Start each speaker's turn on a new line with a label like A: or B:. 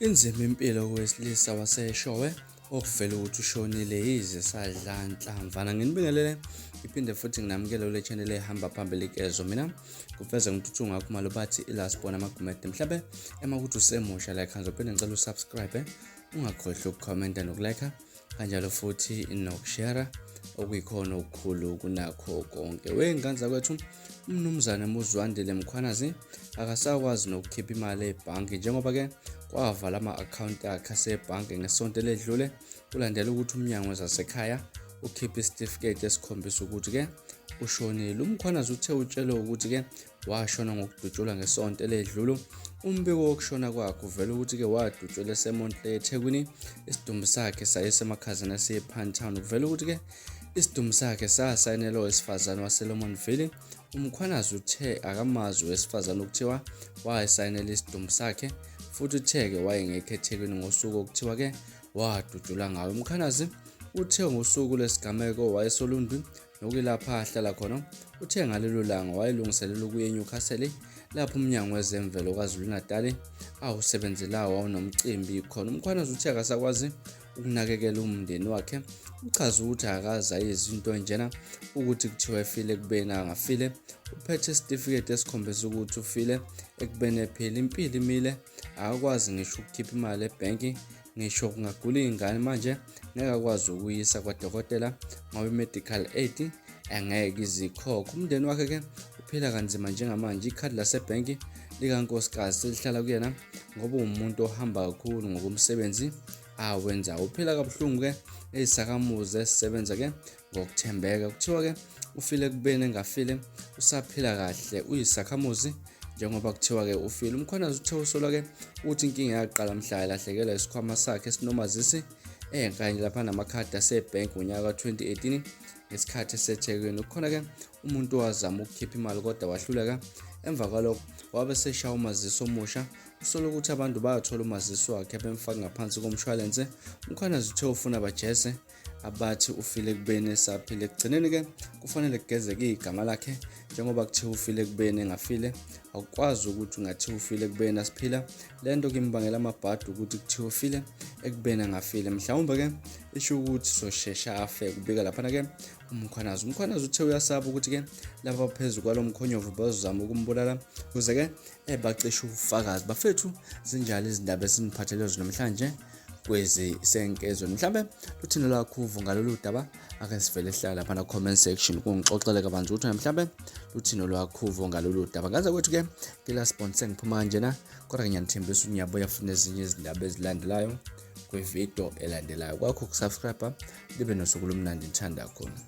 A: Inzima impilo kowesilisa waseShowe okuvela ukuthi ushonile yize sadla nhlamvana. Nginibingelele ngiphinde futhi nginamukele kule channel ehamba phambili kezo mina kuveza ngintuthu ngakho malo bathi ilasibona amagumede mhlabe ema ukuthi usemusha like ngizophinde ngicela usubscribe ungakhohlwa ukukhomenta nokulike kanjalo futhi nokushera okuyikhona okukhulu kunakho konke. Wey'ngane zakwethu, uMnumzane Muzwandile Mkhwanazi akasakwazi nokukhipha imali ebhanki njengoba-ke kwavala ama-akhawunti akhe asebhanki ngesonto eledlule kulandela ukuthi umnyango wezasekhaya ukhiphe isitifiketi esikhombisa ukuthi-ke ushonile. UMkhwanazi uthe utshelwe ukuthi-ke Washona ngokudutshulwa ngesonto eledlulu. Umbiko wokushona kwakhe uvela ukuthi-ke wadutshulwa eseMontle eThekwini. Isidumbu sakhe sayiswa emakhazeni asePinetown. Kuvela ukuthi-ke isidumbu sakhe sasayinelwa owesifazane waseLomontville. UMkhwanazi uthe akamazi owesifazane okuthiwa wayesayinela isidumbu sakhe futhi uthe-ke wayengekho eThekwini ngosuku okuthiwa-ke wadutshulwa ngayo. UMkhwanazi uthe ngosuku lwesigameko wayesoLundi nokuyilapha ahlala khona. Uthe ngalelo langa wayelungiselela ukuya eNewcastle lapho uMnyango Wezemvelo KwaZulu-Natal awusebenzelayo wawunomcimbi khona. UMkhwanazi uthe akasakwazi ukunakekela umndeni wakhe. Uchaze ukuthi akaze ayizwe into enjena ukuthi kuthiwa efile ekubeni angafile. Uphethe isitifiketi esikhombisa ukuthi ufile ekubeni ephila impilo imile akakwazi ngisho ukukhipha imali ebhenki ngisho kungagula iy'ngane manje ngeke akwazi ukuyisa kwadokotela ngoba i-medical aid angeke izikhokhe. Umndeni wakhe-ke uphila kanzima njengamanje. Ikhadi lasebhenki likankosikazi selihlala kuyena ngoba uwumuntu ohamba kakhulu ngokomsebenzi awenzayo. Uphila kabuhlungu-ke eyisakamuzi esisebenza-ke ngokuthembeka. Kuthiwa-ke ufile ekubeni engafile, usaphila kahle, uyisakhamuzi njengoba kuthiwa-ke ufile. UMkhwanazi uthe usolwa-ke ukuthi inkinga yaqala mhla elahlekelwa isikhwama sakhe esinomazisi kanye lapha namakhadi asebhenki ngonyaka ka-2018 ngesikhathi eseThekwini. Kukhona-ke umuntu owazama ukukhipha imali kodwa wahluleka. Emva kwalokho wabe eseshaya umazisi omusha. Usola ukuthi abantu bayathola umazisi wakhe bemfaka ngaphansi komshwalense. UMkhwanazi uthe ufuna bajeze abathi ufile ekubeni esaphila. Ekugcineni-ke kufanele kugezeke igama lakhe njengoba kuthiwa ufile ekubeni engafile. Awukwazi ukuthi ungathiwa ufile ekubeni asiphila. Le nto kimbangela amabhadi ukuthi kuthiwa ufile ekubeni angafile. Mhlawumbe-ke isho ukuthi soshesha afe, kubika laphana-ke uMkhwanazi. UMkhwanazi uthe uyasaba ukuthi-ke laba phezu kwalo mkhonyovu bazozama ukumbulala ukuze-ke ebacishe ubufakazi. Bafethu, zinjalo izindaba esiniphathele zona namhlanje kwezisenkezweni. Mhlambe luthini lwakho uvo ngalolu daba? Ake sivele sihlale lapha na comment section kungixoxele kabanzi ukuthi mhlambe luthini lwakho uvo ngalolu daba. Ngaze kwethu ke kila sponsor ngiphuma kanjena kodwa ngiyanithembisa ukuthi ngiyabuya futhi nezinye izindaba ezilandelayo kwividiyo elandelayo. Kwakho ukusubscribe libe nosuku lomnandi ngithanda khona.